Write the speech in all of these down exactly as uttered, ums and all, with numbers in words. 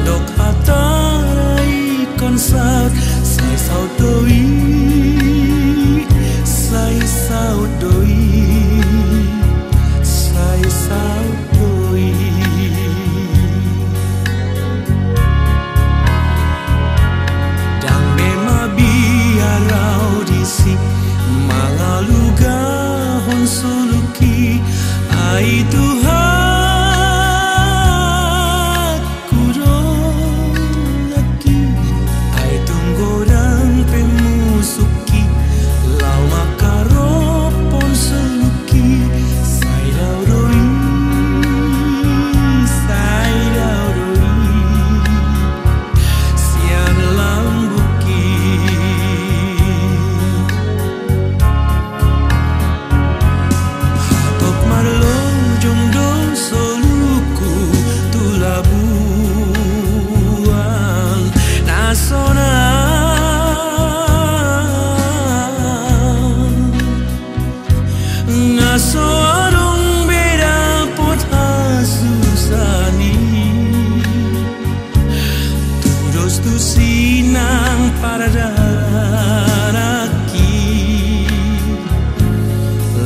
Dok hata na ingkon saut, sai saut do i, sai saut do i, sai saut do i. Ndang be mabiar au disi, mangalugahon soluki, ai Tuhan ku do nangkin, ai tung godang pe musukki, laho mangkarophon soluki, sai dao do i, sai dao do i, sian lambungki. Hatop marlojong do soluku tu labuan na sonang, na so adong be dapot hasusaan i. Tudos tusi nang paradanan nangkin,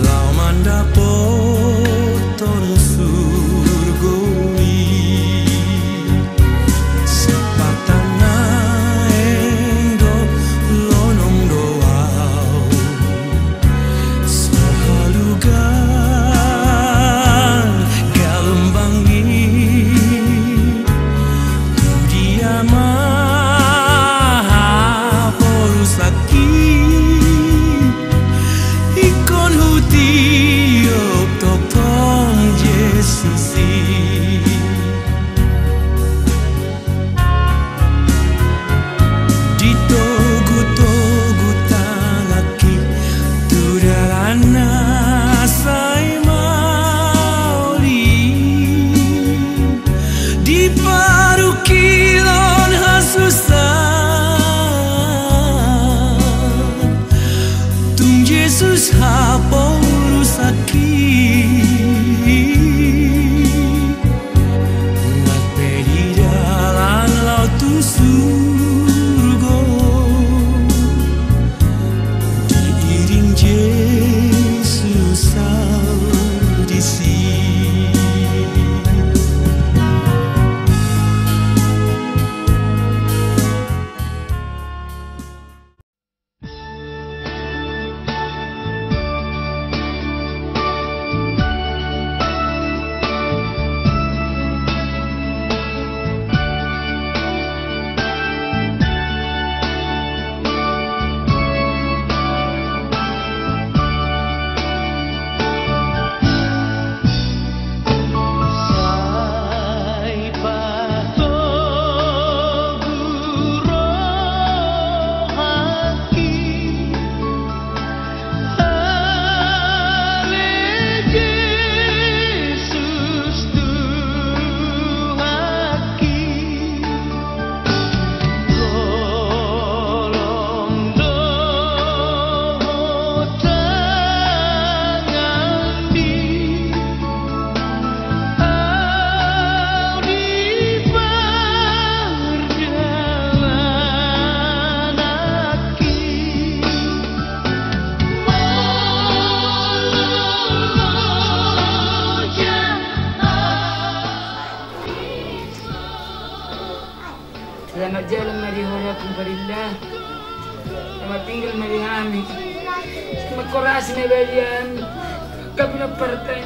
laho mandapothon surgo i. Sipata naeng do lonong do au, so halugan galombang i. Tu dia ma haporusakki, ingkon hutiop tongtong Jesus i. Ditogutogu tanganki tu dalan na sai maol i, di parungkilon hasusaan, tung Jesus haporusakki. Nang pe di dalan laho tu surgo, diiring Jesus au disi. Selamat jalan ma di ho, Rabu Parilla. Selamat tinggal ma di hami. Selamat korasi ma di hami. Kami na partai.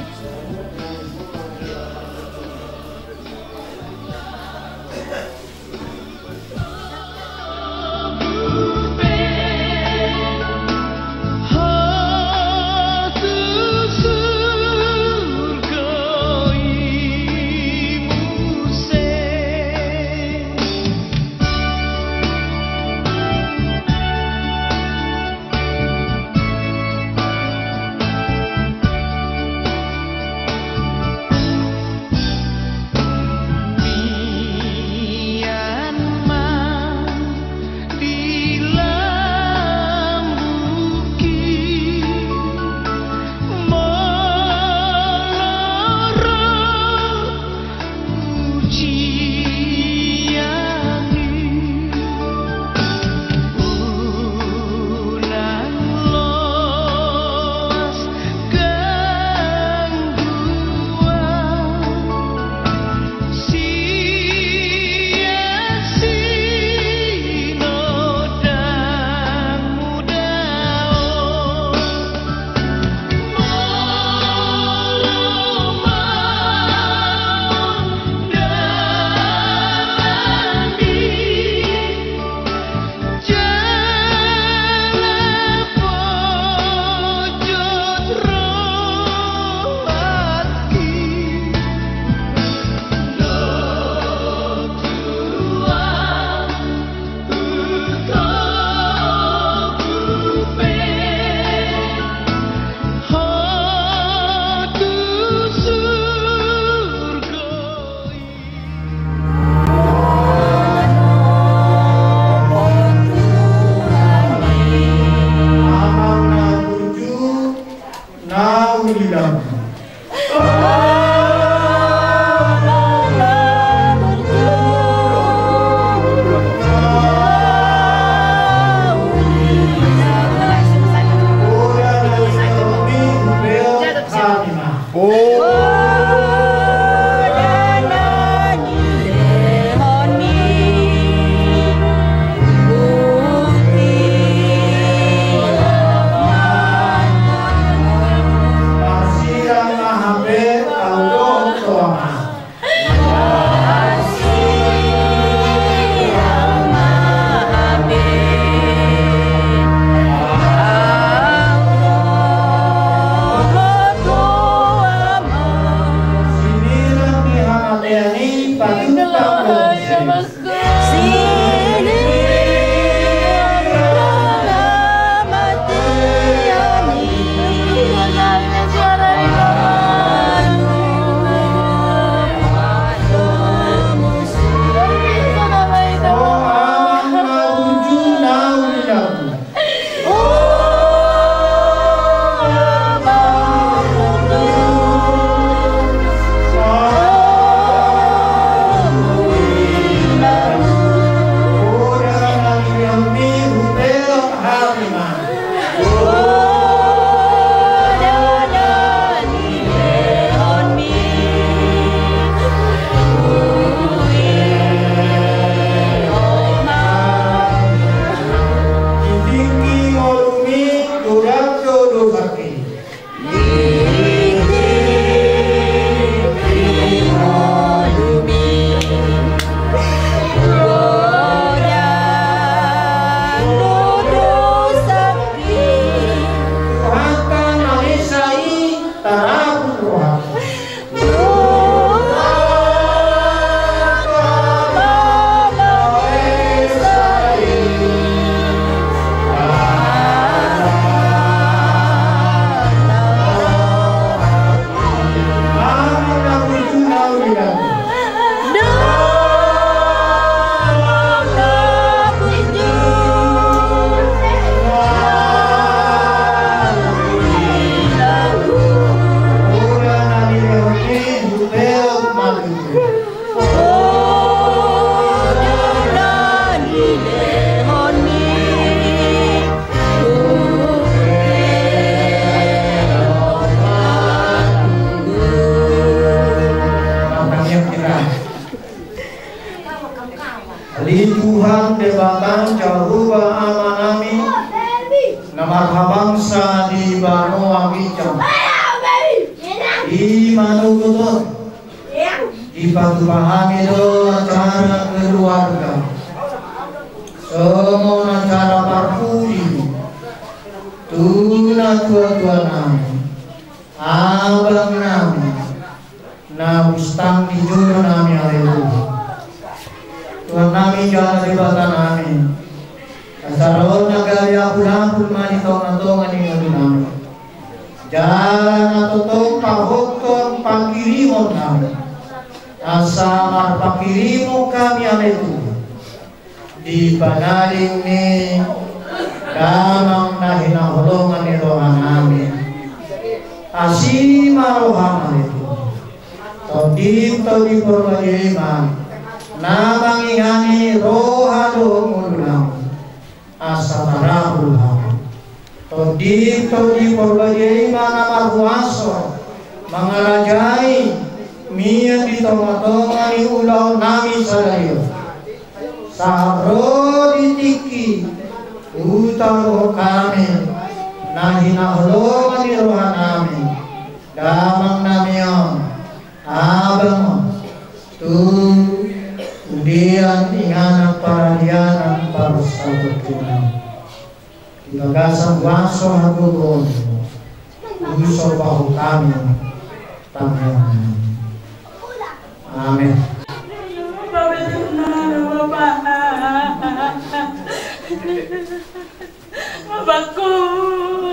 Ale Tuhan Debata Jahowa Amanami, na marhabangsa di banua ginjang, di manogot on, dipatupa hami do acara keluarga, songon acara parpudi tu natuatuanami, abangnami, na bustang di jolo nami ale Tuhan. Tuhan nami jala Debata nami, acara on na gabe apulapul ma di tongatonga ni ngolu nami, jala na tongtong pahothon panghirimon nami, asa marpanghirimon hami ale Tuhan di panading ni damang na hinaholongan ni roha nami. Asi ma roham ale Tuhan. Tondi, Tondi Porbadia i ma na mangingani roha dohot ngolu nami, asa tarapul hami. Tondi, Tondi Porbadia i ma na marhuaso mangarajai mian di tongatonga ni ulaon nami sadari on, sahat ro di tingki hutaruhon hami na hinaholongan ni roha nami, damang nami on, abang on, tu udean inganan paradianan parsahaton nami. Di bagasan huaso hagogoon, husombahon hami tangiang nami. Amen. Bapakku,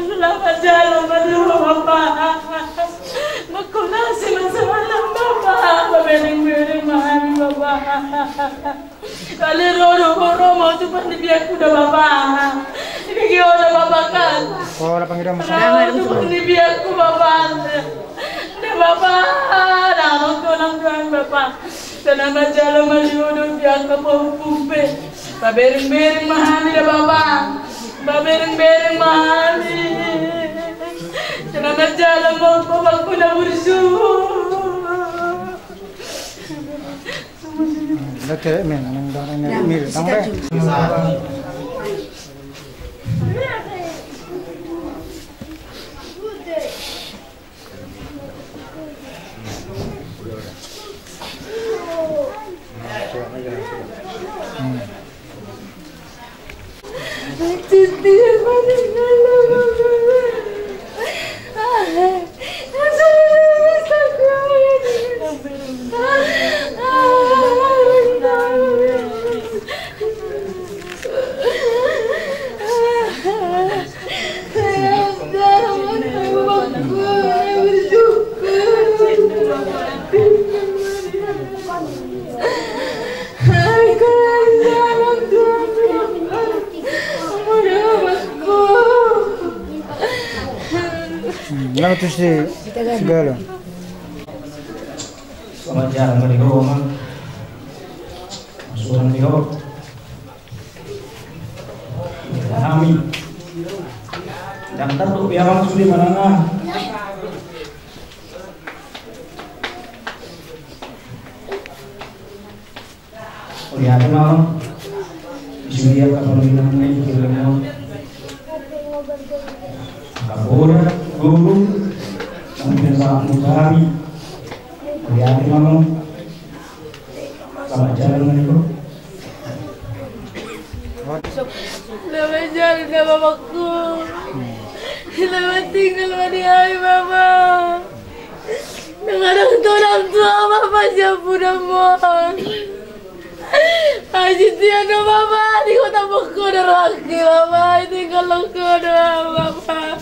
selamat jalo ma di ho, Bapa. Bapakku, na asi ma samalam, Bapa. Paberengbereng ma hami, Bapa. Kali ro do ho, ro ma utupan ni biakku da, Bapa. Dibege ho da, Bapa, kan. Ro ma utupan ni biakku, Bapa. Da, Bapa. Da, ro do nang tuan, Bapa. Selamat jalo ma di ho dohot angka pahompu pe. Paberengbereng ma hami da, Bapa. Paberengbereng ma hami. Selamat jalo ma ho, Bapakku na burju. Oke, men, nang dong, nang mil, dong, be. Hmm, lalu terus di segala. Selamat jalan, Bang Iko, Bang. Masuk, Bang Iko. Kami. Daftar tu biar langsung di mana, nah. Mauliate ma. Di sude angka pinompar ni Tuhan. Angka boru, guru, nang pinasahat muna hami. Mauliate ma. Selamat jalan, Bang Iko. Selamat jalan, Bapakku. Selamat tinggal ma di hami, Bapa. Nunga adong tu orang tua, Bapa, siampudan ma. Ai sitian do, Bapa, di kota Bogor do rohangki, Bapa, ai tinggal do ho do, Bapa.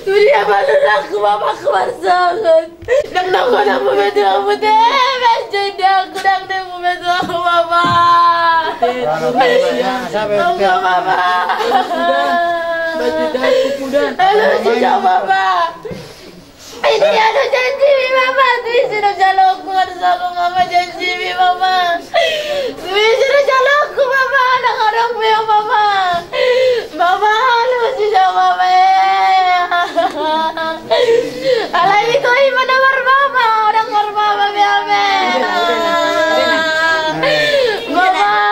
Sude ma rohangku, Bapa, hupasahat. Ndang, ndang, ndang, ndang, Bapa, Bapa, Bapa, Bapa. Bapa. Bapa. Bapa. Ini anu janjimi, Bapa, tusi do jaloonku, anu saku, Bapa, janjimi, Bapa. Tusi do jaloonku, Bapa, ndang adong be, Bapa. Bapa, tusi do, Bapa, eh. Alai ito i ma na marbapa, ndang marbapa be, Bapa. Bapa.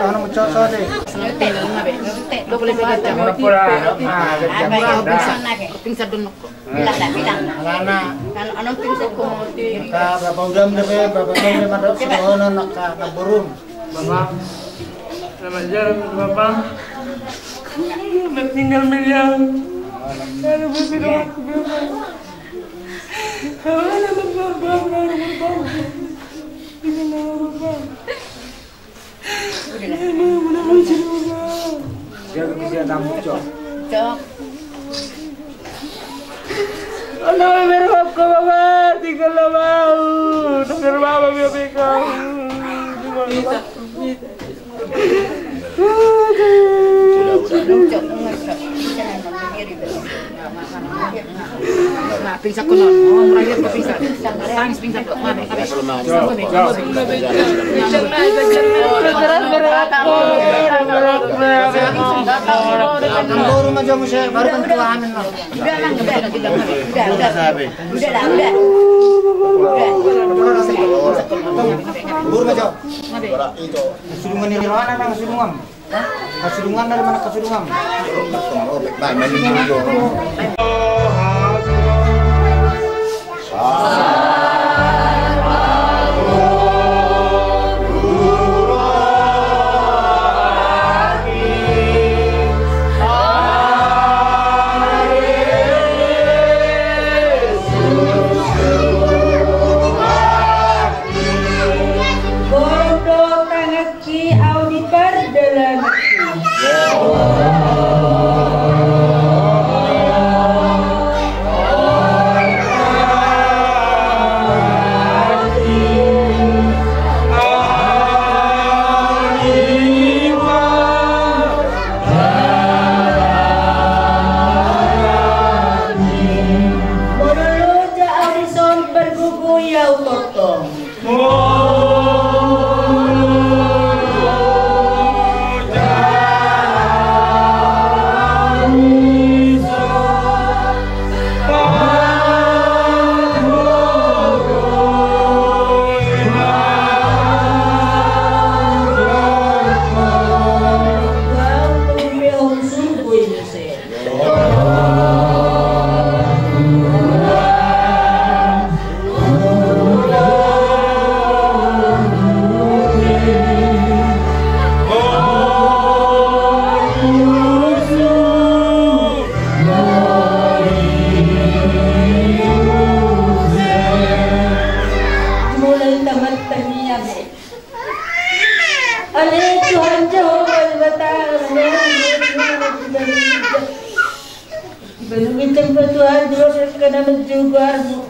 Anak muncul soal deh. Pingsan donok. Alana. Alana. Ka bapa udam deh, bapa udam deh, madok sudah ono nak ka naburum. Bapa, selamat jalan, Bapa. Meninggal beliau. Aduh, Bapa, Bapa. Aduh, Bapa, Bapa. Aduh, Bapa. Jaga kesehatan, Cok. Cok. Anak berhak kau, Bapa, tinggal lama. Anak berhak, Bapa, biar kau. Nah, pingsan ko non. Oh, merayu ko pingsan. Tangis pingsan ko. Mana? Udah, udah. Udah, udah. Udah, udah. Udah, udah. Udah, udah. Sudungan ni rohana nang sudungan. Hah? Kasudungan dari mana kasudungan? Bondo tangan Ki au di pardalanan. Molo loja au dison bergugui au tongtong. Mulai tamat tanian. Ale Tuhan Jahowa Debata, ale Tuhan Jahowa Debata. Ibanugi tempo Tuhan, di bagasan na manjou goarmu.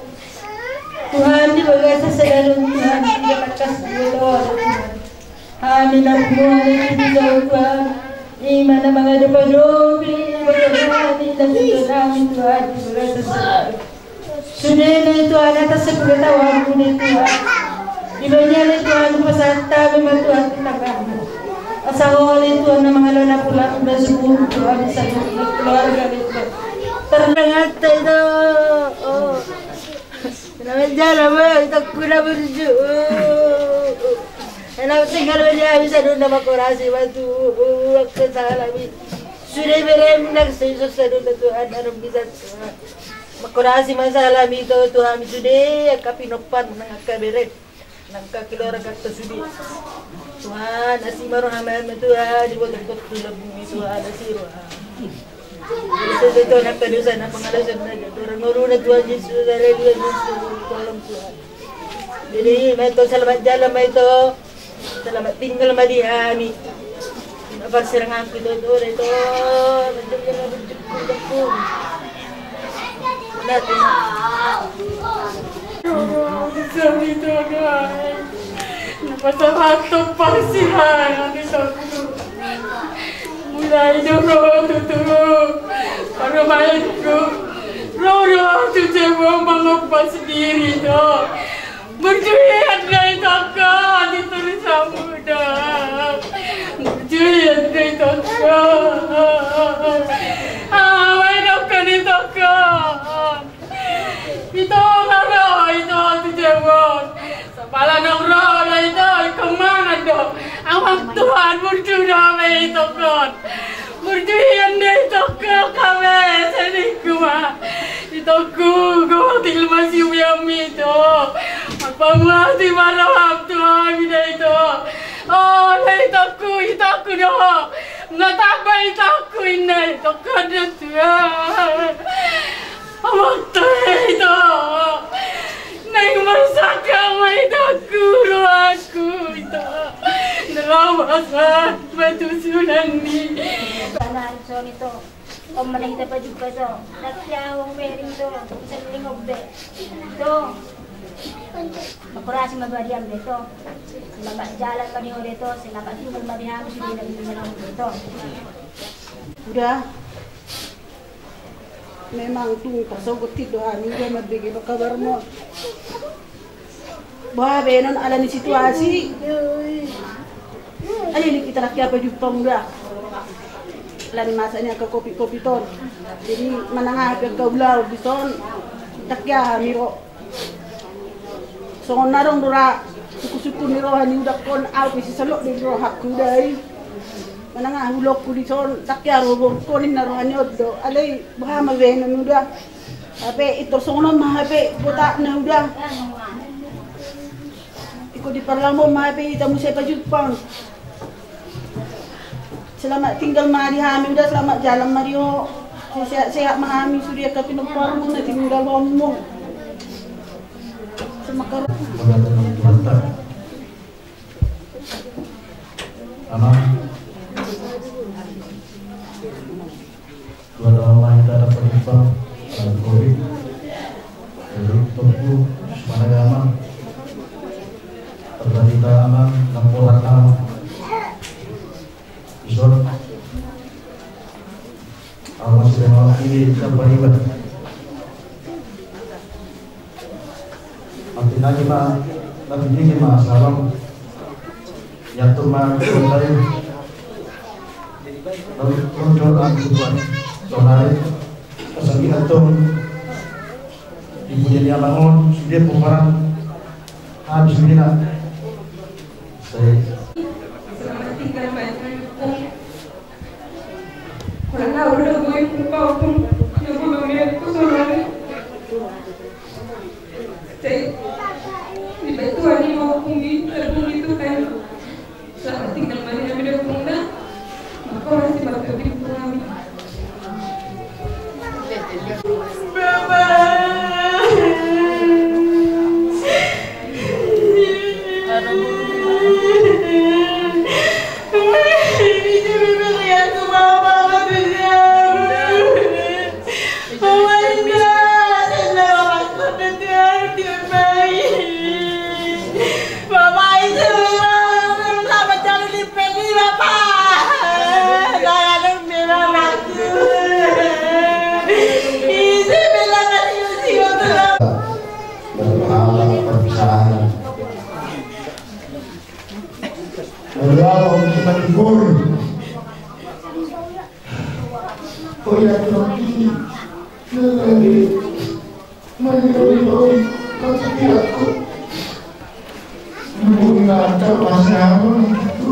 Tuhan, di bagasan sada ni on Tuhan, di bagasan dua Tuhan. Hami na punguan di bagasan Tuhan. Ima na mangadopadopi, ima na punguan hami Tuhan, di bagasan sada. Sude ale Tuhan, atas sepengetahuanmu ale Tuhan. Dibahen ale Tuhan, pasahat hami ma Tuhan di tanganmu. Asa Ho ale Tuhan na mangalo na pulang, na sungguh Tuhan, satu keluarga ale Tuhan. Terdengante ito. Oh. Selamat jalan, Bang. Ito kuna berju. Selamat tinggal, Bang. Ya, bisa dulu nama korasi, bantu. Aku salah, Bang. Sude berem nang seisok sadona Tuhan, arum bisa. Mangkorasi ma sahalami ito tu hami sude, angka pinompar nang angka bere, nang angka keluarganta sude. Tuhan, asi ma roham Tuhan, diboto-boto tu lambungmi Tuhan, asi roham. Dosa tu angka dosa na pangalaosion na jatuh, orang ngoruna Tuhan Yesus, haleluya Yesus, tolong Tuhan. Jadi, ma ito, selamat jalan ma ito. Selamat tinggal ma di hami. Parsiranganku ito, ito, ito. Pasahat parsirahan ni tongku. Mulai do ro tu Tuhan. Parumaenku. Ro ro tu Jawa mangompas diri do. Burju i ande i tongku, di Turis Samudra. Burju i ande i tongku. Ah, wai tongku, di tongku. Ito nga ro ito tu Jawa. Sapala naung ro ro ito, ingkon mangan do. Amang Tuhan, burju do hape i tongku. Burju i ande i tongku, hape selingkuh ma. I tongku, gotil ma siumiami ito. Apa mati marahap tu hami da ito. O, na i tongku, i tongku do. Nga tamba i tongku, inna i tongku do Tuhan. Amang Tuhan ito. Naeng marsangkap ma i tongku, rohangku ito. Narawasan batu sunan ni. Sana ison ito. Om mana hita pajumpa ito. Dakti au bering ito. Bisa lingok be. Ito. Makorasi ma badiam be ito. Selamat jalan ma di ho be ito. Selamat tinggal ma di hami sude na di dalam be ito. Uda. Memang tung tasogot hita do hami, uda, marbege ma kabarmu. Boha be non ala ni situasi. Ai ling hita laki apa jumpang uda. Ala ni masa ni angka kopit-kopit on. Jadi manang aha pe angka ulaon dison. Laki aha mi ro. Songon na adong do ra sungkun-sungkun ni roha ni uda on, au pe sisalok do di rohangku da i. Manang aha ulaonku dison, ndang hea ro borungkon, ninna roha ni on do. Alai boha ma bahenon uda. Hape pintor songon on ma hape botakna uda. Ingkon diparlamot ma hape hita muse pajumpang. Selamat tinggal ma di hami uda, selamat jalan ma di ho. Sehat-sehat ma hami sude angka pinomparmu na tininggalhonmu. Semakar. Mauliate ma di Tuhanta. Amang. Dua taon ma hita ndang pajumpang, karena covid. Jadi tongku, semangat amang. Terjadi ta amang, namporat amang. Ison. Au ma sude mawakili na pariban. Mantinagi ma, na pinigi ma salam. Iatur ma sonari. Lonjol angkutuan sonari. Pasanginan tong. Ibu jadi amang on, sude pomparan. Habis sude na. Saya. Selamat tinggal, Pak. Kurang tahu udah gue buka pun, ya gue ngeliat tuh sonari. Jadi, di batu hari mau punggi, terbunggi itu kan. Selamat tinggal, mari kami udah pungda. Maka masih bakal di kami. Berpahala perpisahan. Berlalu kita libur. Oh ya, Tuhan, ini lagi menurut kata aku. Ibu ngantar masih apa gitu.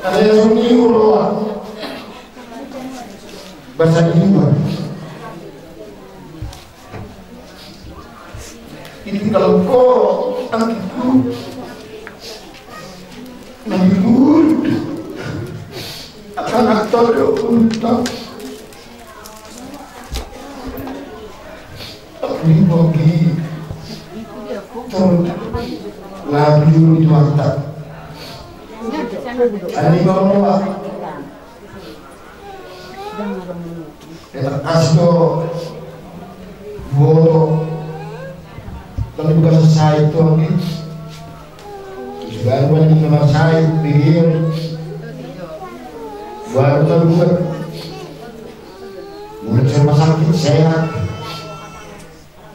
Ada yang meniru, Pak. Bahasa Indo. Ini kalau ko angkiku. Minggu. Akan aktor untuk. Ini bagi. Lagu itu mantap. Ani bawa. Eta kasih do. Boto. Tong di bagasan sahit tu anggi. Baru balik na marsahit, bibir. Baru na buat. Mulai rumah sakit, sehat.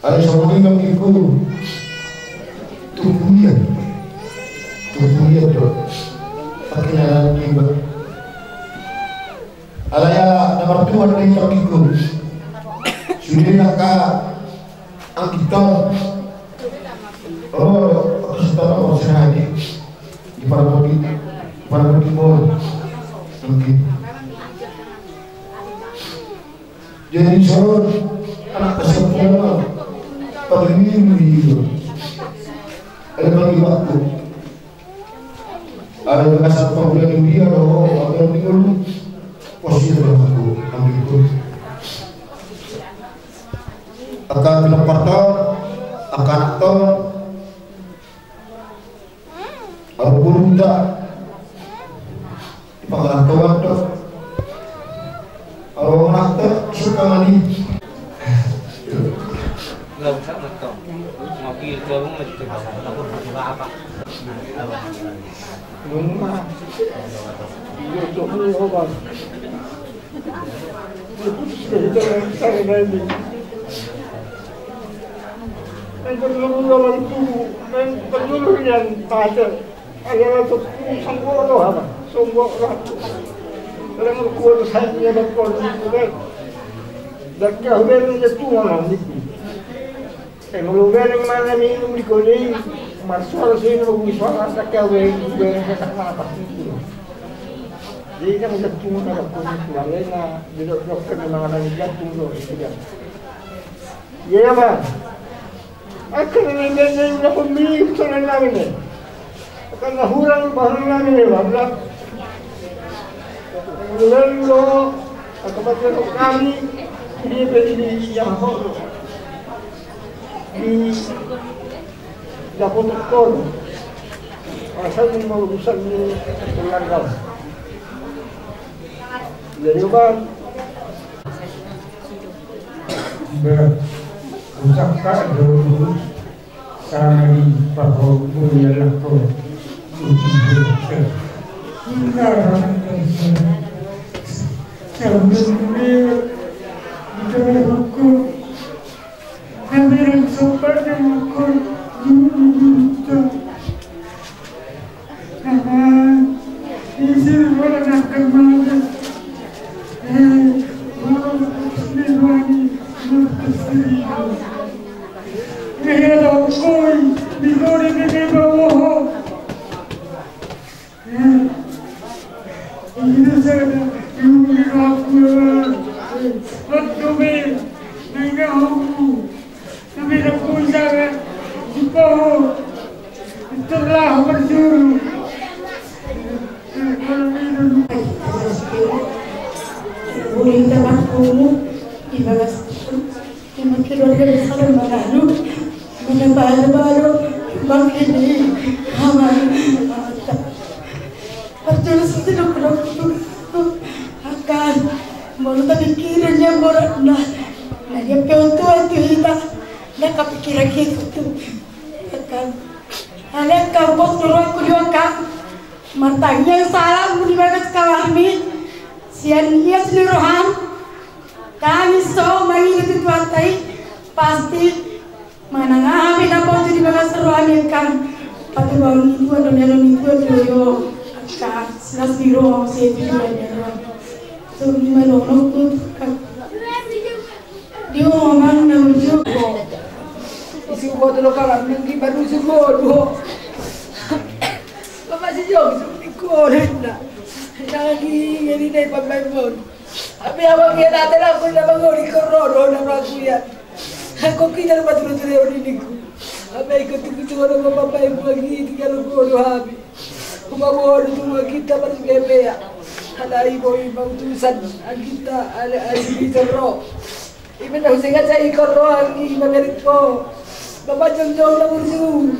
Alai songon i ma anggiku. Tumpu ia. Tumpu ia do. Pakai na niba. Alai ala na martua do i anggiku. Sude angka anggi tong. Oh, kasih tahu sirage. Di parabot i, parabot i mol. Anggi. Jadi son anak kasih tahu. Pakai minggu itu. Ada bagi waktu. Ada bagasan pangula ni dia do, atau di ngolu. Pos itu aku, anggiku. Angka pinompar tong, angka anak tong. Aru burung da. Di pangarantoan do. Aru anak do, suka mani. Eng molo bereng ma na minum di koni, marsuara sini, molo bui suara, tak kau bereng, bereng sesak mana pasti. Jadi kan jantung na dokter na, di dokter na manganan jantung do, itu dia. Iya, Bang. Akan ini dia, dia udah pembeli, itu na nami ne. Akan na hurang, bahan nami ne, Bang. Lalu lo, akan baca kami, ini beli yang hok. Di dapot doktor. Asal ni mau urusan ni keluarga. Jadi, Bang. Ber-, ucapkan dulu sama di Pak Guru ya lah kok. Enggak, Bang. Saya belum dengar. Bicara hukum. Kami yang sempat diukur guru-guru. Isi mana nak kemana? Eh, mana sini wani nurut sini. Kaya dong koi, di kori di bawah. Ini saja, ini aku, waktu be, nengah aku, tapi dah pun saja, di bawah, itulah berjuru. Boleh minta maaf, di bawah. Ima keluarga besar mangalu, mana balo-balo, bangkini, aman, aman. Percuma sih, dok, dok, dok. Akan, molo tapikiran ia borat na. Na dia pe on tua tu hita, na kapikiran hita tu. Akan, alai angka bos ni rohangku juo akan. Martangiang salam di bagas kawarmi. Sian ias ni roham. Hami so mangido tu Tuhanta i, pasti manang aha pe na poso di bagas roha ni angka patupaon ni Tuhan dohot ni Tuhan do, angka silas ni roha muse tu Tuhan ni roha. So ni ma dohononku tu angka. Di roha manang na uju. Isi ubo tu lo kalam nang di baru si bodo. Bapak si jong, si kolen na. Lagi ngeri dai pambaen bodo. Ape abang ia na tena aku na mangoli kororo na makulian. Aku kidal ma turu turu ningku. Ape ikut ikut tu orang bapak ibu lagi tiga rukun dua habis. Kuma bodo tu kita baru bebea. Alai boi bang tulisan kita ale ale di terro. Ima na huseng aja ikon rohang ima merit ko. Bapak jongjong na ursu.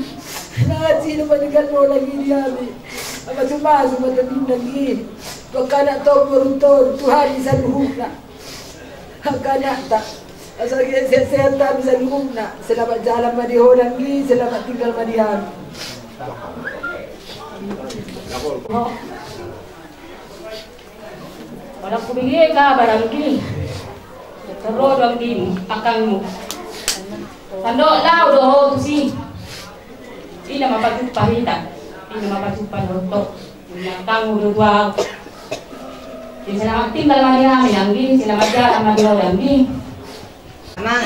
Na aci na panikan mo lagi di hami. Apa cuma cuma tadi lagi. Kok anak to boru to Tuhan di saluhutna. Hak anakta. Asa sehat-sehat hami saluhutna. Selamat jalan ma di ho, danggi, selamat tinggal ma di hami. Holan hubege kabar, danggi. Ro do, danggi, angkangmu. Tandok laho do ho tusi. Ina ma pajumpang hita. Ina ma pajumpang dohot ho. Angkangmu do tu ahu. Jadi selamat tinggal ma di hami, danggi. Selamat jalan ma di ho, danggi. Amang,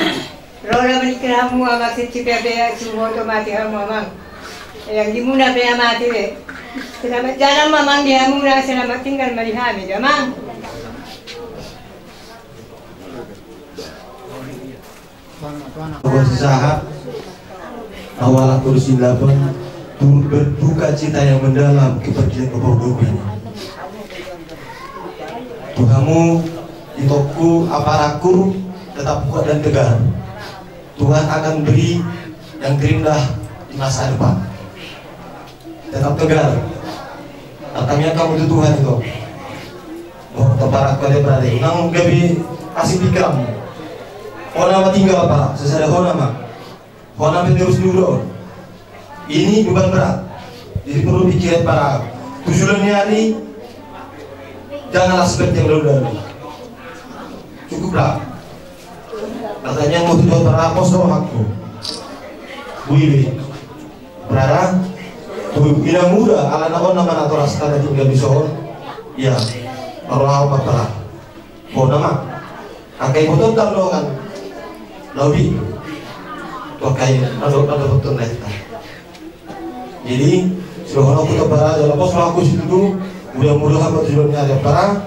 ro do maningkir hamu, amang, sititi pe, pe, suboto mate hamu, amang. Yang dimuna pe mate be. Selamat jalan ma, amang, di hamuna, selamat tinggal ma di hami, amang. Buat sahat. Awalak kurus ilapan, turut berduka cita yang mendalam kepergian Bapak Guru ini. Tu hamu, itongku, aparakku, tetap kuat dan tegar. Tuhan akan beri yang terindah di masa depan. Tetap tegar. Pertanyaan kamu tu Tuhan itu. Oh, aparakku, adik-adik. Unang gabe kasih pikir kamu. Ho nama tinggal apa? Sesada ho nama. Ho nama terus dulu. Ini beban berat. Jadi perlu pikiran para tujuan ni hari. Janganlah seperti yang lalu-lalu. Cukuplah. Pertanyaan mau tujuan para apostol hakku. Buibe. Berada. Buibe. Ina muda. Ala na on nama natoras tanda tinggal di sohon. Ya. Roha apa para. Bona ma. Angka iboto tardongan. Laudi. Tu angka i, ado, ado boto na hita. Jadi, sidohonon ku tu ampara, jala pos ma hamu situtu, mudah-mudahan ma tujuan ni ari ampara.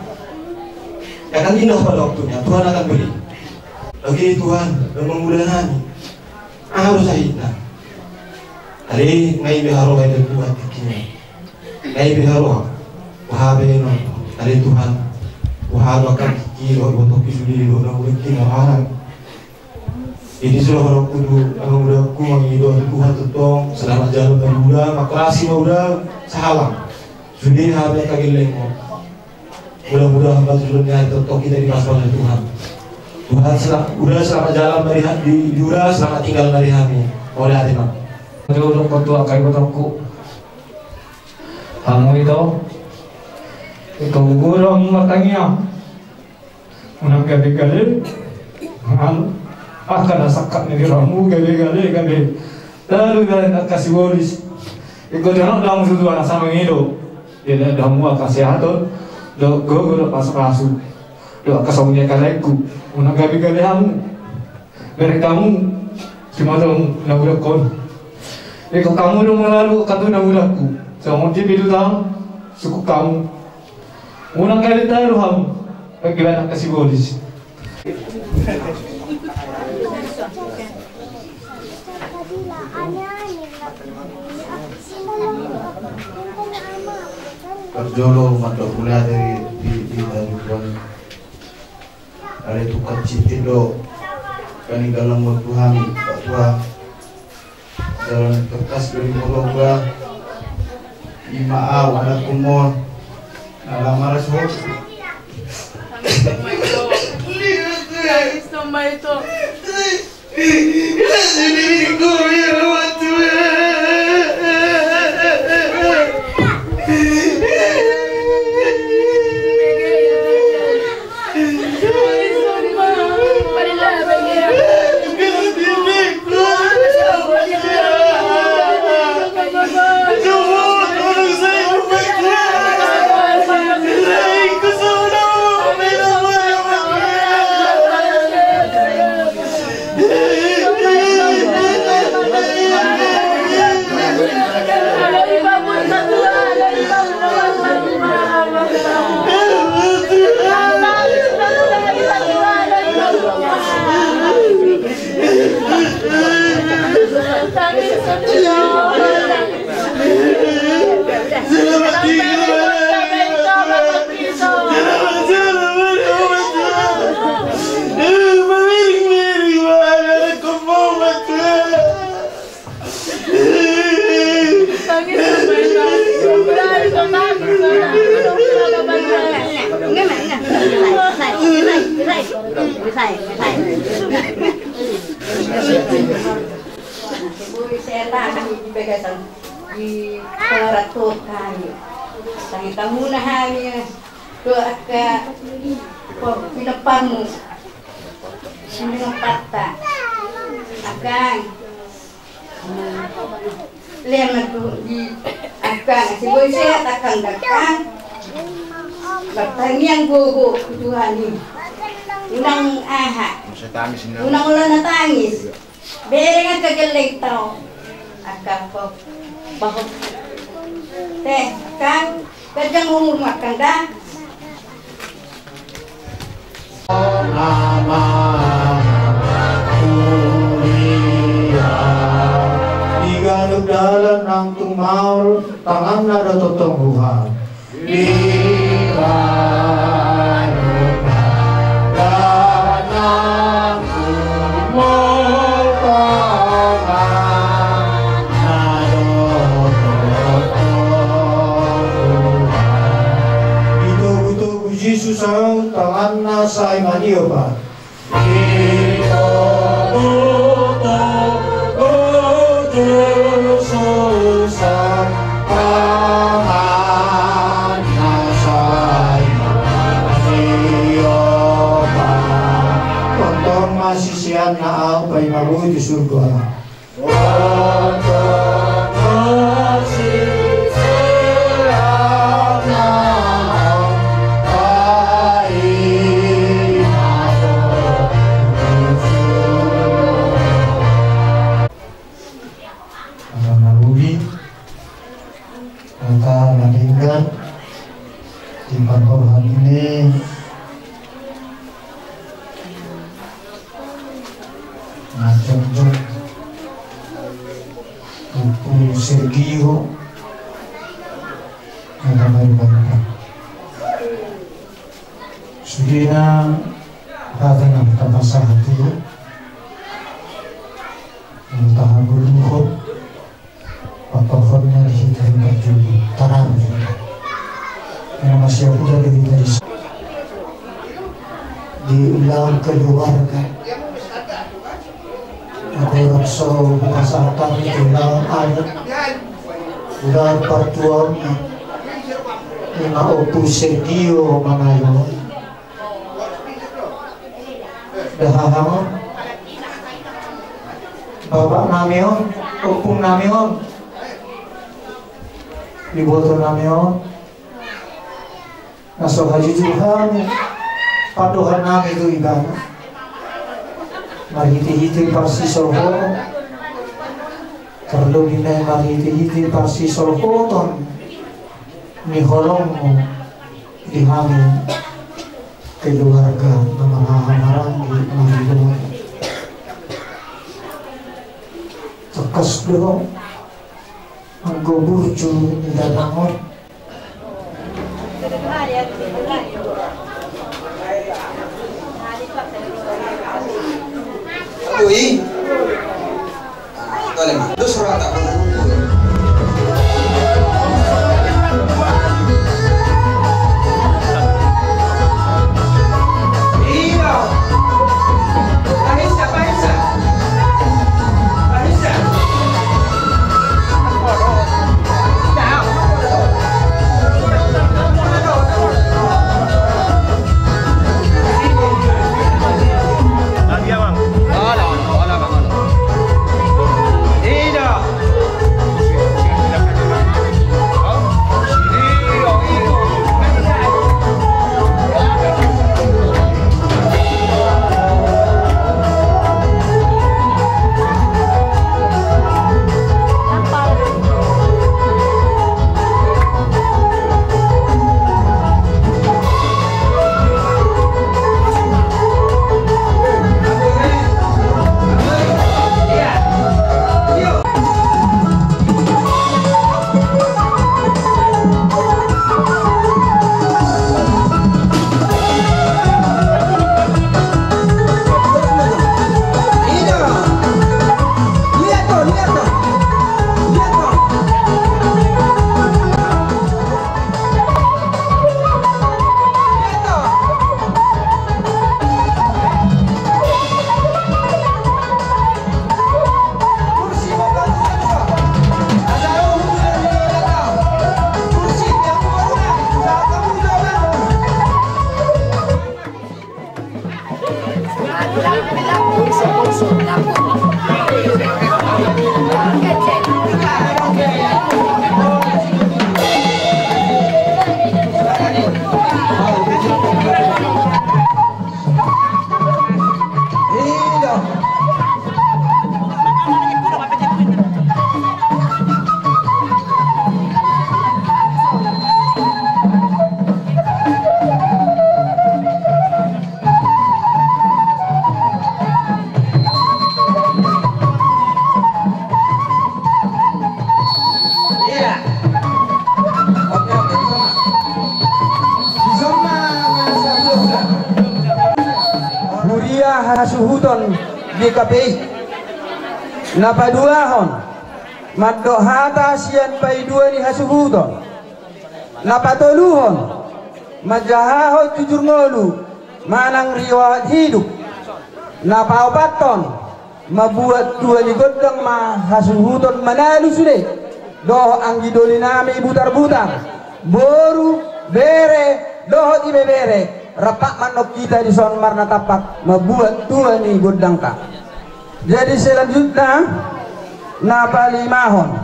Ya kan indah pada waktunya, Tuhan akan beri. Bagi Tuhan, dan memudahkan. Aha do sahitna. Ale, nga ibe haroha i do Tuhan tingkina. Nga ibe haroha. Boha be no. Ale Tuhan. Boha do angka tingki, boha do botoki sude, boha do tingki, boha do. Jadi sidohononku tu, anak mudaku mangido tu Tuhan tongtong, selamat jalan ma uda, maklasi ma uda, sahalang. Sude hami angka gellengmu. Mudah-mudahan ma tujuan ni ari tongtong hita dipasupasu Tuhan. Tuhan sel-, uda selamat jalan ma di ha-, di, di uda selamat tinggal ma di hami. Mauliate ma. Aduh, dokkon tu angka ibotongku. Hamu ito. Ito guru martangiang. Unang gabe gale. Anu. Angka na sangkap ni rohamu gabe gale, gabe. Lalu gabe angka sibolis. Iko jonok damu sudu anak sama ngido. Jadi ada hamu angka sehat on, do gogo do pasu-pasu. Do angka songon i angka laengku, unang gabe gale hamu. Bereng hamu, simatomu na udakkon. Iko hamu do mangalo angka tu na udakku. Songon i pe tu taon, sungkun hamu. Unang gabe talu hamu, bagi anak angka sibolis. Parjolo mandok mauliate di, di, di Tuhan. Ale tungkot sintin do paninggalan muna tu hami, Pak Tua. Jala na tangkas do di molo ba. Ima au anakmu on. Na lam malas ho. Tangan di bagasan di pengerat tu kami. Tangi tamuna hami tu angka pinompar-Mu. Sini patta. Angkang. Lema tu di angkang. Si boi sehat angkang dangkang. Bertanian gogo Tuhan ini. Unang aha. Unang olo na tangis. Bereng angka gelleng tau. Angka po. Bahon. Teh, angkang. Ganjang umur makan dah. Di ganup dalan nang tung maol tanganna do tongtong ruhal. Di ganup dalan nang tung maol tanganna do tongtong ruhal. Ditogu-togu Jesus au tanganna sai maniopat. Ditogu-togu Jesus au tanganna sai maniopat. Tongtong ma siseanna au paima boi tu surgo. Angka na uli, angka na denggan, di parboruan ini, na jongjong, Ompu Sergio, na tamari banta. Sudena hata na tapasahat tu, na tahabolonhon. Patorhon ma di hita, hita julu tarang hita. Ina masih aku dari hita di, di ulaon keluarga. Aku rasa pasangan di ulaon adat, ulaon partuaon. Ima Ompu Sergio Mangayo. Dahaha on. Bapak nami on, ompung nami on, iboto nami on, na so hajujur hami pandohan nami tu ibana. Marhite-hite parsisolhoton, terlebih nai marhite-hite parsisolhoton ni holongmu di hami keluarga na marhaha-maranggi, marhite-hite. Tangkas do anggo burju ni dalangon. Ui. hasuhuton GKPI. Na paduahon, mandok hata sian paidua ni hasuhuton. Na patoluhon, manjahahon jujur ngolu manang riwayat hidup. Na paopathon, mambuat tua ni gondang ma hasuhuton manalu sude dohot anggi doli nami Butarbutar, boru, bere dohot ibebere. Rap ma annon hita dison marnatampak mambuat tua ni gondangta. Jadi selanjutna, na palimahon,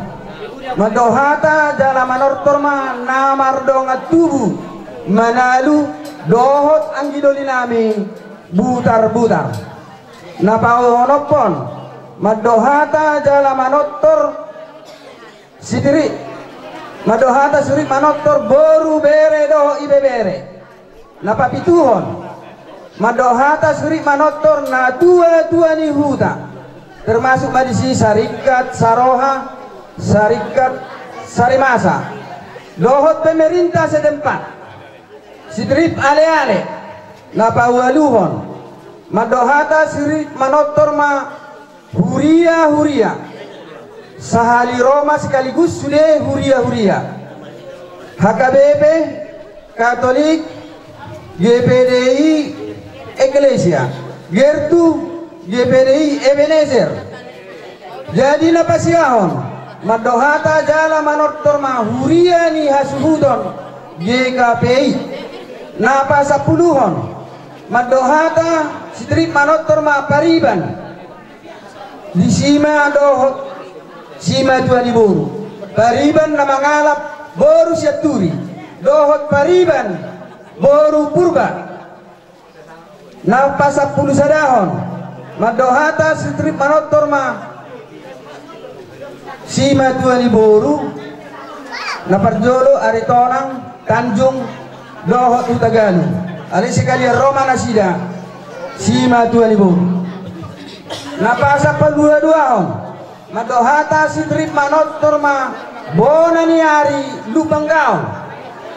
mandok hata jala manortor ma na mardongan tubu manalu dohot anggi doli nami Butarbutar. Na paonomhon, mandok hata jala manortor sitirik, mandok hata sitirik manortor boru, bere dohot ibebere. Na papituhon, mandok hata sitirik manortor natuatua ni huta, termasuk ma disi Saringkat Saroha, Saringkat Sarimasa dohot pemerintah setempat. Sitirik aleale. Na paualuhon, mandok hata sitirik manortor ma huriahuria sahali Roma sekaligus sude huriahuria HKBP, Katolik, GPDI, Eklesia, Gertu, GPDI, Ebenezer. Jadi na pasiahon, mandok hata jala manortor ma huria ni hasuhuton GKPI. Na pasampuluhon, mandok hata sitirik manortor ma pariban. Disi ma dohot simatua ni boru, pariban na mangalap boru Sianturi dohot pariban boru Purba. Na pasampulusadahon, mandok hata sitirik manortor ma simatua ni boru, na parjolo Aritonang, Tanjung dohot Hutagalung. Alai sekalian ro ma nasida simatua ni boru. Na pasampuluduahon, mandok hata sitirik manortor ma bona ni ari Lumban Gaol.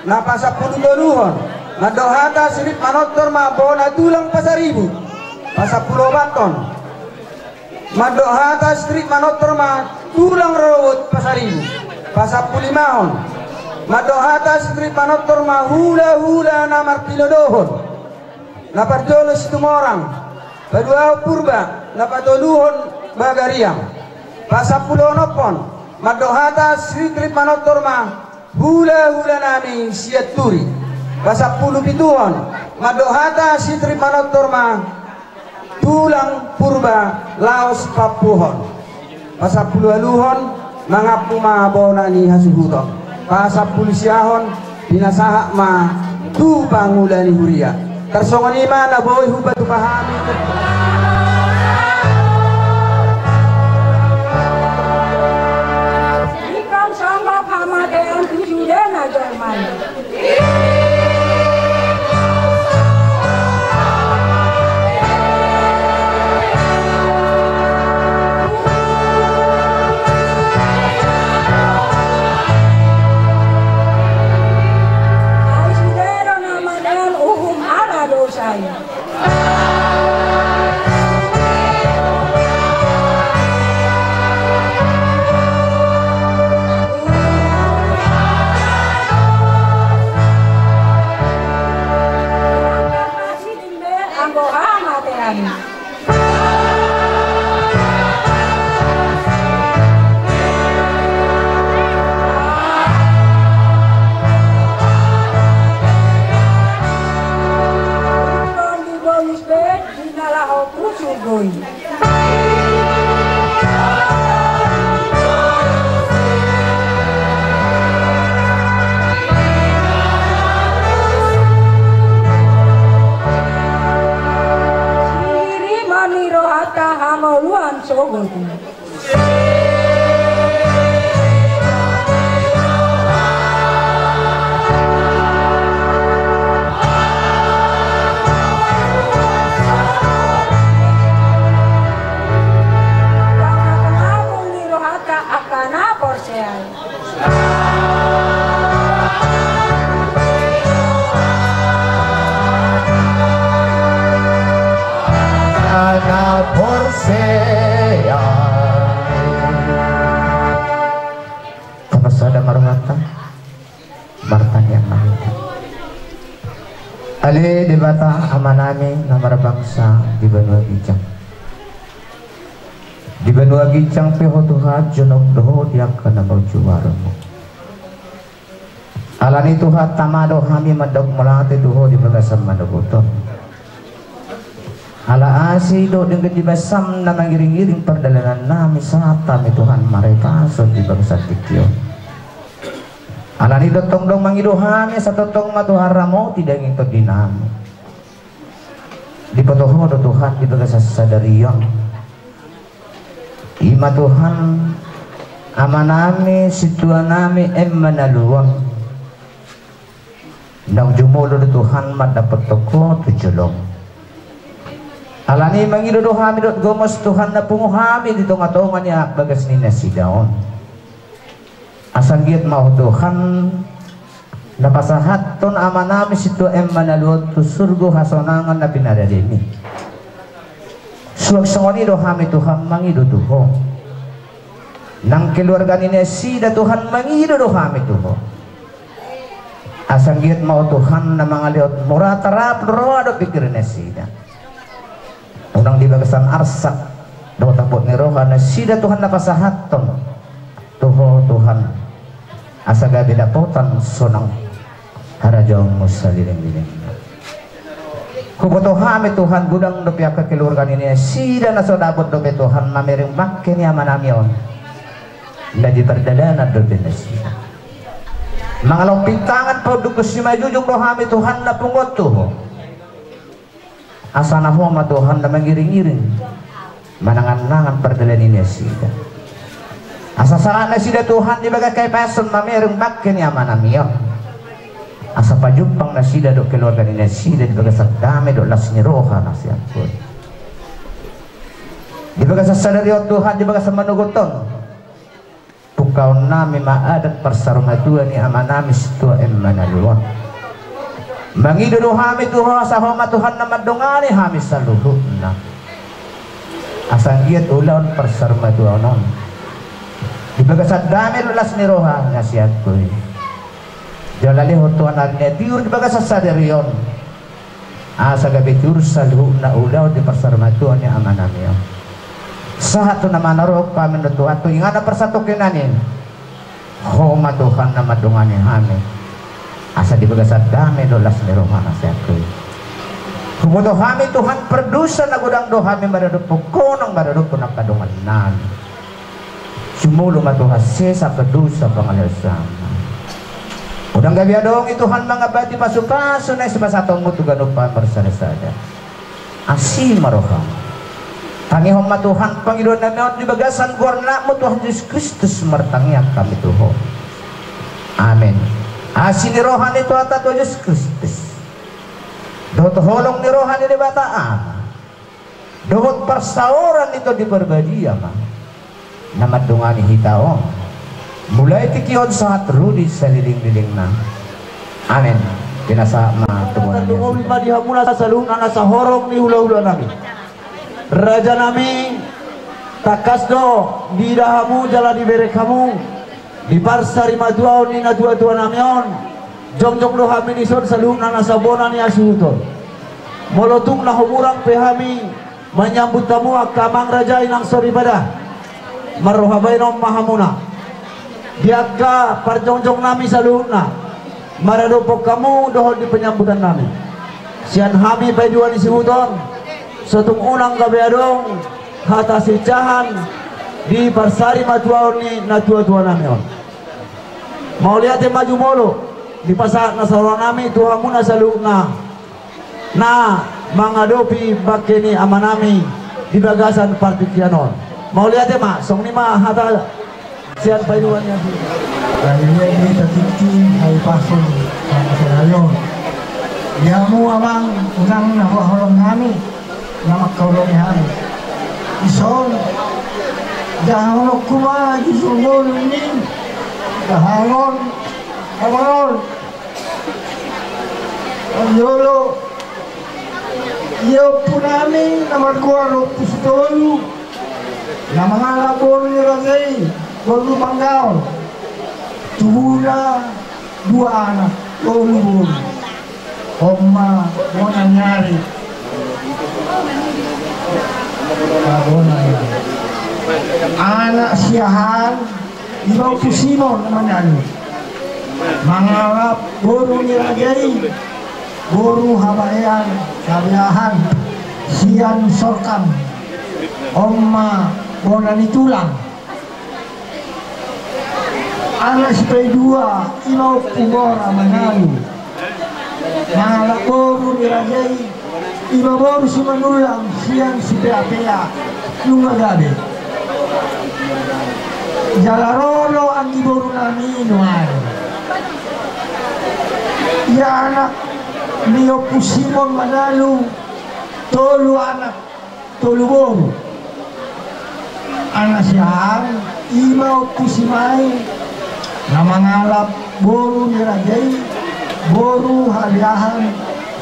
Na pasampulutoluhon, mandok hata sitirik manortor ma bona tulang Pasaribu. Pasampuluopathon, mandok hata sitirik manortor ma tulang rorobot Pasaribu. Pasampulimahon, mandok hata sitirik manortor ma hulahula na martinodohon. Na parjolo Situmorang, paduahon Purba, na patoluhon Bagariang. Pasampuluonomhon, mandok hata sitirik manortor ma hulahula nami Sianturi. Pasampulupituhon, mandok hata sitirik manortor ma tulang Purba laos pampuhon. Pasampuluualuhon, mangampu ma bona ni hasuhuton. Pasampulusiahon, pinasahat ma tu pangula ni huria. Tarsongon i ma na boi hupatupa hami. Ingkon songgop hamatean tu sude na jolma i. Ai sude do na mangihut uhum ala dosa i. Anggo hamatean. Di bonus be, di na laho tu surgo i. Siri mani rohata hangoluan sogot i. Pangapungapu ni rohata angka na porsea i. Martangiang ma hita. Ale Debata Amanami na marbangsa di banua ginjang. Di banua ginjang pe Ho Tuhan jonok do Ho di angka na marjuaranmu. Alani Tuhan tama do hami mandok mauliate tu Ho di bagasan manogot on. Ala asi do denggan di basam na mangiring-iring pardalanan nami sahat hami Tuhan marhitehon di bagasan tingki on. Alani tongtong do mangido hami asa tongtong ma Tuhan ramoti daging tondi nami. Diboto Ho do Tuhan di bagasan sadari on. I ma Tuhan, amanami, sintuanami, Emma Naluan. Naung jumolo do Tuhan mandapothon Ho tu jolom. Alani mangido do hami dohot gomos Tuhan na pungu hami di tonga-tonga ni bagas ni nasida on. Asa anggiat ma Ho Tuhan na pasahathon amanami sintua Emma Naluan tu surgo hasonangan na pinadademi. Suang songon i do hami Tuhan mangido tu Ho. Nang keluarga ni nasida Tuhan mangido do hami tu Ho. Asa anggiat ma Ho Tuhan na mangalehon mura tarapul roha dohot pingkir nasida. Unang di bagasan arsak dohot apot ni roha nasida Tuhan na pasahathon tu Ho Tuhan. Asa gabe dapotan sonang harajaonmu saleleng-lelengna. Huboto hami Tuhan godang dope angka keluarga ni nasida na so dapot dope Tuhan mamereng bangke ni amanami on. Na di pardalanan dope nasida. Mangalompit tangan paunduk simanjujung do hami Tuhan na pungu on tu Ho. Asa na Ho ma Tuhan na mangiring-iring manangan-nangan pardalanan ni nasida. Asa sahat nasida Tuhan di bagasan hahipason mamereng bangke ni amanami on. Asa pajumpang nasida dohot keluarga ni nasida di bagasan dame dohot las ni roha na sai angkuh i. Di bagasan sadari on Tuhan di bagasan manogot on. Pungkaon nami ma adat parsaurmatua ni amanami sintua Emma Naluan. Mangido do hami tu Ho asa Ho ma Tuhan na mandongani hami saluhutna. Asa anggiat ulaon parsaurmatuaon on di bagasan dame dohot las ni roha na sai angkuh i. Jala lehon Tuhan ari na tiur di bagasan sadari on. Asa gabe tiur saluhutna ulaon di parsaurmatuaon ni amanami on. Sahat tu na manarohom hami do Tuhan tu inganan parsatongkinan i. Ho ma Tuhan na mandongani hami. Asa di bagasan dame dohot las ni roha na sai angkuh i. Huboto hami Tuhan pardosa na godang do hami maradophon Ho nang maradophon angka dongan nami. Jumolo ma Tuhan sesa angka dosa pangalehon sangap. Unang gabe adong i Tuhan mangambati pasu-pasu na sipasahatonmu tu ganup hami marsada-sada. Asi ma roham. Tangihon ma Tuhan pangidoan nami on di bagasan goar anakmu Tuhan Jesus Kristus martangiang hami tu Ho. Amen. Asi ni roha ni Tuhanta Tuhan Jesus Kristus dohot holong ni roha ni Debata Ama dohot parsaoran ni Tondi Parbadia ma na mandongani hita on mulai tingki on sahat ro di saleleng-lelengna. Amen. Pinasahat ma tu Tuhan. Tarlumobi ma di hamuna saluhutna na sahorong ni hula-hula nami. Raja nami, tangkas do diida hamu jala dibereng hamu di parsarimatuaon ni natua-tua nami on. Jongjong do hami dison saluhutna na sabona ni hasuhuton. Molo tung na humurang pe hami manyambut hamu angka amang raja inang soripada, marroha baenon ma hamuna di angka parjongjong nami saluhutna. Maradophon hamu dohot di panyambutan nami. Sian hami paidua ni suhut on, so tung unang gabe adong hata sijahan di parsarimatuaon ni natua-tua nami on. Mauliate ma jumolo dipasahat na saroha nami tu hamuna saluhutna na mangadopi bangke ni amanami di bagasan partingkian on. Mauliate ma, songon i ma hata sian paidua ni asi. Jadi di hita tingki hahipason sama selayon. Di hamu amang unang na huhaholongi hami na mangkaholongi hami. Dison jahaononku ma di sumur ni dahanon amang on. Jolo ia ompu nami na margoar Ompu Sitolu na mangalap boru ni raja i, boru Panggaon. Tubuna Dua anak, tolu boru. On ma bona ni ari. Ah, bona ni ari. Anak siahaan, ima Ompu Simon Manalu. Mangalap boru ni raja i, boru Habaean, Habeahan, sian Sorkam. On ma bona ni tulang. Anak sipaidua, ima Ompu Mora Manalu. Mangalap boru ni raja i, ima boru Simanullang sian Sipeapea, nunga gabe. Jala ro do anggi boru nami nuaeng. Ia anak ni Ompu Simon Manalu, tolu anak, tolu boru. Anak siahaan, ima Ompu Simai, na mangalap boru ni raja i, boru Habeahan,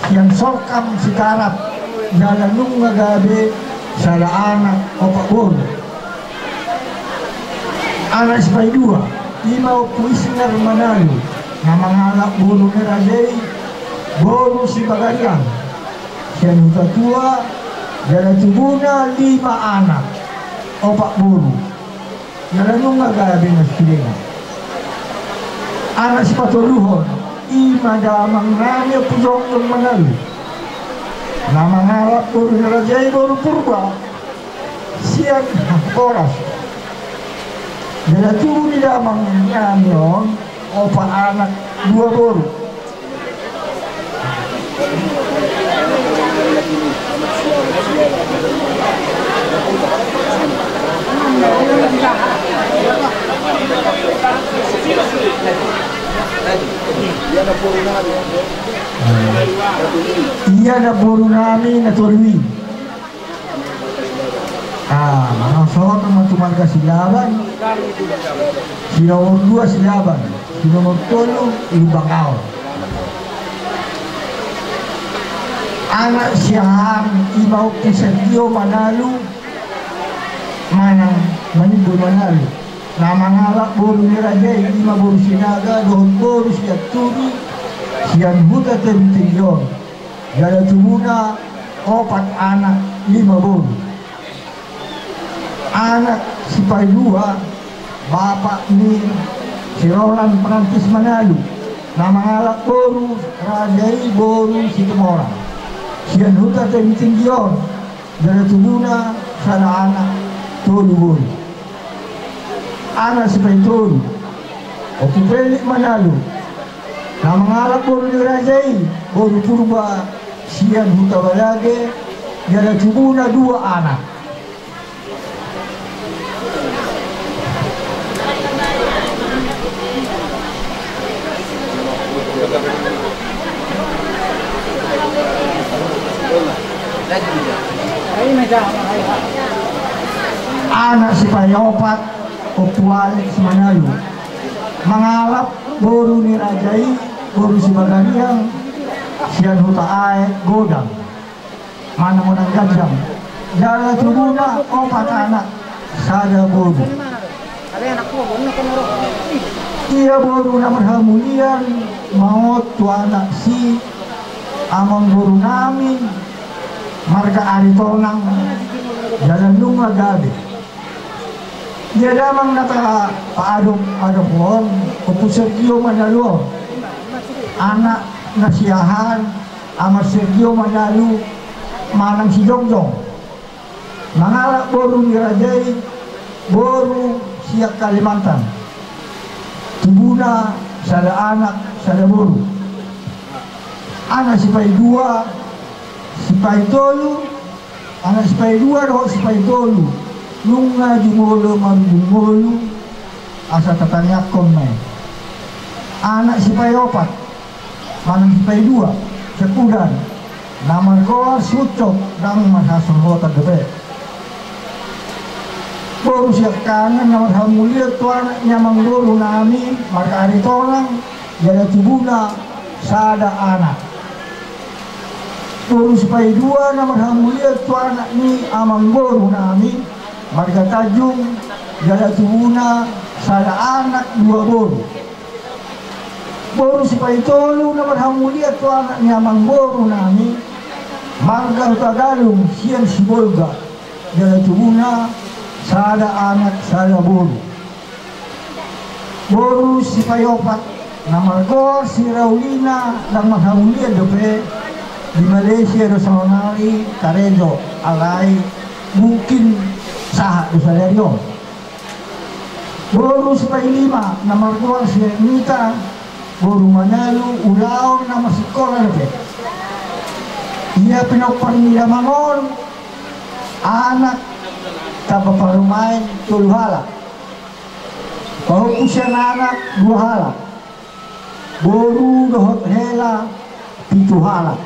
sian Sorkam Sikarap, jala nunga gabe sada anak opat boru. Anak sipaidua, ima Ompu Isnar Manalu, na mangalap boru ni raja i, boru Sibagariang, sian Hutatua, jala tubuna lima anak, opat boru. Jala nunga gabe na sudena. Anak sipatoluhon, ima damang nami Ompu Jongjong Manalu, na mangalap boru ni raja i, boru Purba, sian Boras. Jala tubu ni damang nami on opat anak, dua boru. Ia na boru nami na tolu i. Ah, mangasohoton ma tu marga Silaban. Si nomor dua Silaban, si nomor tolu Lumbangaol. Anak siahaan, ima Ompu Sergio Manalu manang Manimbul Manalu, na mangalap boru ni raja i, ima boru Sinaga dohot boru Sianturi, sian Huta Tebing Tinggi on. Jala tubuna opat anak, lima boru. Anak sipaidua, bapak ni si Roland Francis Manalu, na mangalap boru raja i, boru Situmorang, sian Huta Tebing Tinggi on. Jala tubuna sada anak, tolu boru. Anak sipaitolu, Ompu Pelik Manalu, na mangalap boru ni raja i, boru Purba, sian Huta Balage. Jala tubuna dua anak. Anak sipaiopat, Ompu Alex Manalu, mangalap boru ni raja i, boru Sibagariang, sian Huta Aek Godang, manang Godang Gajang. Jala tubuna opat anak, sada boru. Ia boru na marhamulian ma on tu anak si amangboru nami marga Aritonang, jala nunga gabe. Ia damang na tapaadop-adop on, Ompu Sergio Manalu on. Anak na siahaan, Amang Sergio Manalu manang si Jongjong, mangalap boru ni raja i, boru sian Kalimantan. Tubuna sada anak, sada boru. Anak sipaidua, sipaitolu, anak sipaidua dohot sipaitolu, nunga jumolo marujung ngolu, asa tatangiangkon ma i. Anak sipaiopat, manang sipaidua, Sekudan, na margoar si Ucok, ndang marhasohotan dope. Boru siangkangan na marhamulian tu anak ni amangboru nami marga Aritonang, jala tubuna sada anak. Boru sipaidua na marhamulian tu anak ni amangboru nami marga Tanjung, jala tubuna sada anak, dua boru. Boru sipaitolu na marhamulian tu anak ni amangboru nami, marga Hutagalung sian Sibolga, jala tubuna sada anak sada boru. Boru sipaiopat na margoar si Raulina, ndang marhamulian dope, di Malaysia do saonari karejo, alai mungkin sahat do sadari on. Boru sipailima na margoar si Ernita, boru Manalu, ulaon na marsikola dope. Ia pinompar ni damang on, anak tamba parumaen tolu halak. Pahompu sian anak dua halak. Boru dohot hela pitu halak.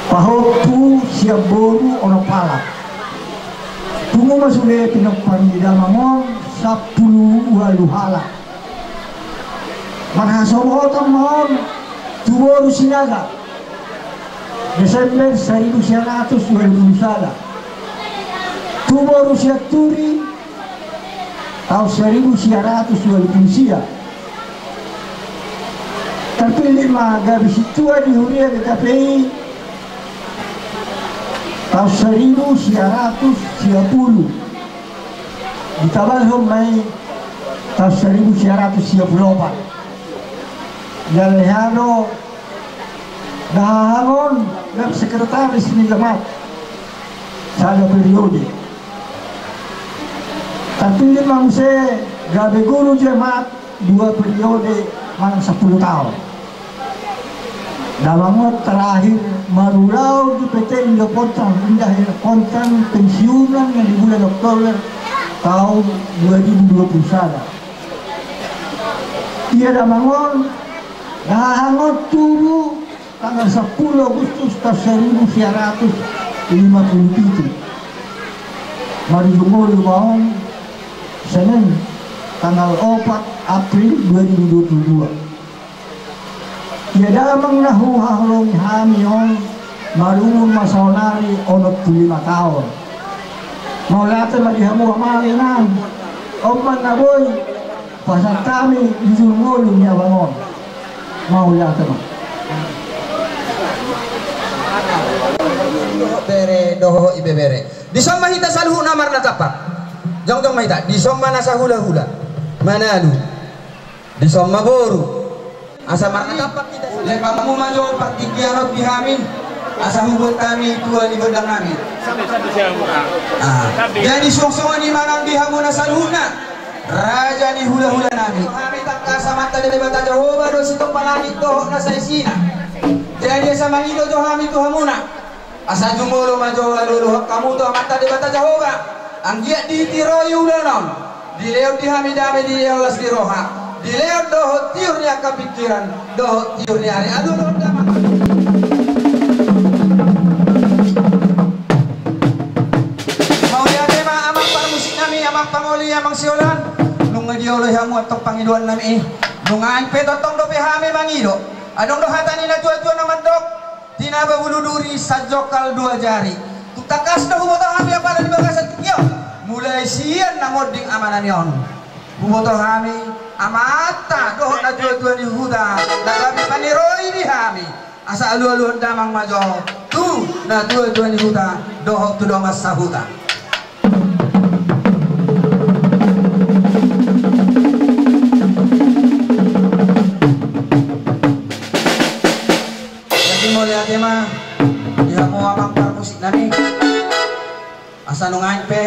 Pahompu sian boru onom halak. Pungu ma sude pinompar ni damang on sampulu ualu halak. Marhasohotan ma on tu boru Sinaga, Desember saribu sia ratus ualu pulu sada. Tu boru Sianturi, taon saribu sia ratus ualu pulu sia. Tarpillit ma gabe sintua di huria GKPI, taon saribu sia ratus sia pulu. Ditabalhon ma i taon saribu sia ratus sia pulu opat. Jala hea do dahahang on gabe sekretaris ni jemaat sada periode. Tarpillit ma muse gabe guru jemaat dua periode manang sampulu taon. Damang on terakhir marulaon di PT Indo Pontang, Indah Air Pontang, pensiunan na di bulan Oktober taon dua ribu dua pulu sada. Ia damang on, dahahang on tubu tanggal sampulu Agustus taon saribu sia ratus lima pulu pitu. Marujung ngolu ma on Senin tanggal opat April dua ribu dua pulu dua. Ia damang na huhaholongi hami on, marumur ma saonari onom pulu lima taon. Mauliate ma di hamu amang inang. On ma na boi pasahat hami di jujur ngolu ni abang on. Mauliate ma. Dohot bere, dohot ibebere. Dison ma hita saluhutna marnatampak. Jongjong ma hita. Dison ma na sahulahula. Manalu. Dison ma boru. Asa marnatampak hita. Lembanmu ma jo partingkian on di hami. Asa hubuat hami tua ni gondang nami. Ah. Jadi suang songon i ma nang di hamu na saluhutna. Raja ni hulahula nami. Hami tangkas Amanta Debata Jahowa do sitompa langit dohot na saisina. Jadi asa mangido jo hami tu hamuna. Asa jumolo ma jo alualuhon hamu tu Amanta Debata Jahowa. Anggiat ditiroi ulaon on. Dilehon di hami dame, dilehon las ni roha. Dilehon dohot tiur ni angka pingkiran. Dohot tiur ni ari alualuhon damang. Mauliate ma amang parmusik nami, amang pangoli, amang siholan. Nunga dioloi hamu antong pangidoan nami i. Nunga aek pe tongtong dope hami mangido. Adong do hata ni natuatua na mandok. Tinaba bulu duri sanjongkal dua jari. Tung tangkas do huboto hami apala di bagasan tingki on. Mulai sian na monding ama nami on. Huboto hami amanta dohot natuatua ni huta na gabe paniroi di hami. Asa alualuhon damang ma jo tu natuatua ni huta dohot tu dongan sahuta. Jadi mauliate ma di hamu amang parmusik nami. Asa nunga aek pe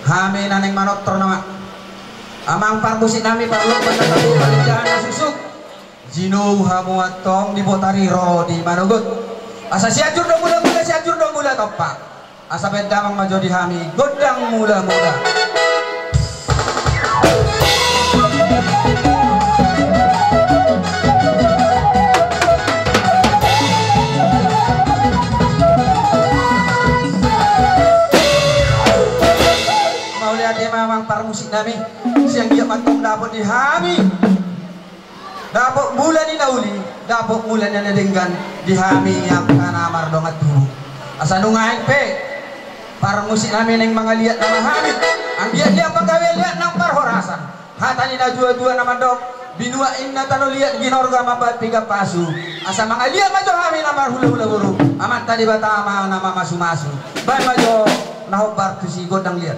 hami na naeng manortor nama. Amang parmusik nami, parlompan na tabo, palindahan na susuk. Jinou hamu antong di botari ro di manogot. Asa Sianjur do mulamula, Sianjur do mula tompa. Asa baen damang ma jo di hami gondang mulamula. Mauliate ma amang parmusik nami. Sian dia mantong dapot di hami. Dapot mula ni na uli, dapot mula ni na denggan, di hami angka na mardongan tubu. Asa nuaeng pe, parmusik nami naeng mangaliat nama hami. Anggiat liat panggabean, liat nang parhorasan. Hata ni na tua-tua na mandok, binuat inna tano liat, ginorga mambahen piga pasu. Asa mangaliat ma jo hami na marhula-hula boru, Amanta Debata ma na mamasu-masu. Baen ma jo na hombar tu si gondang liat.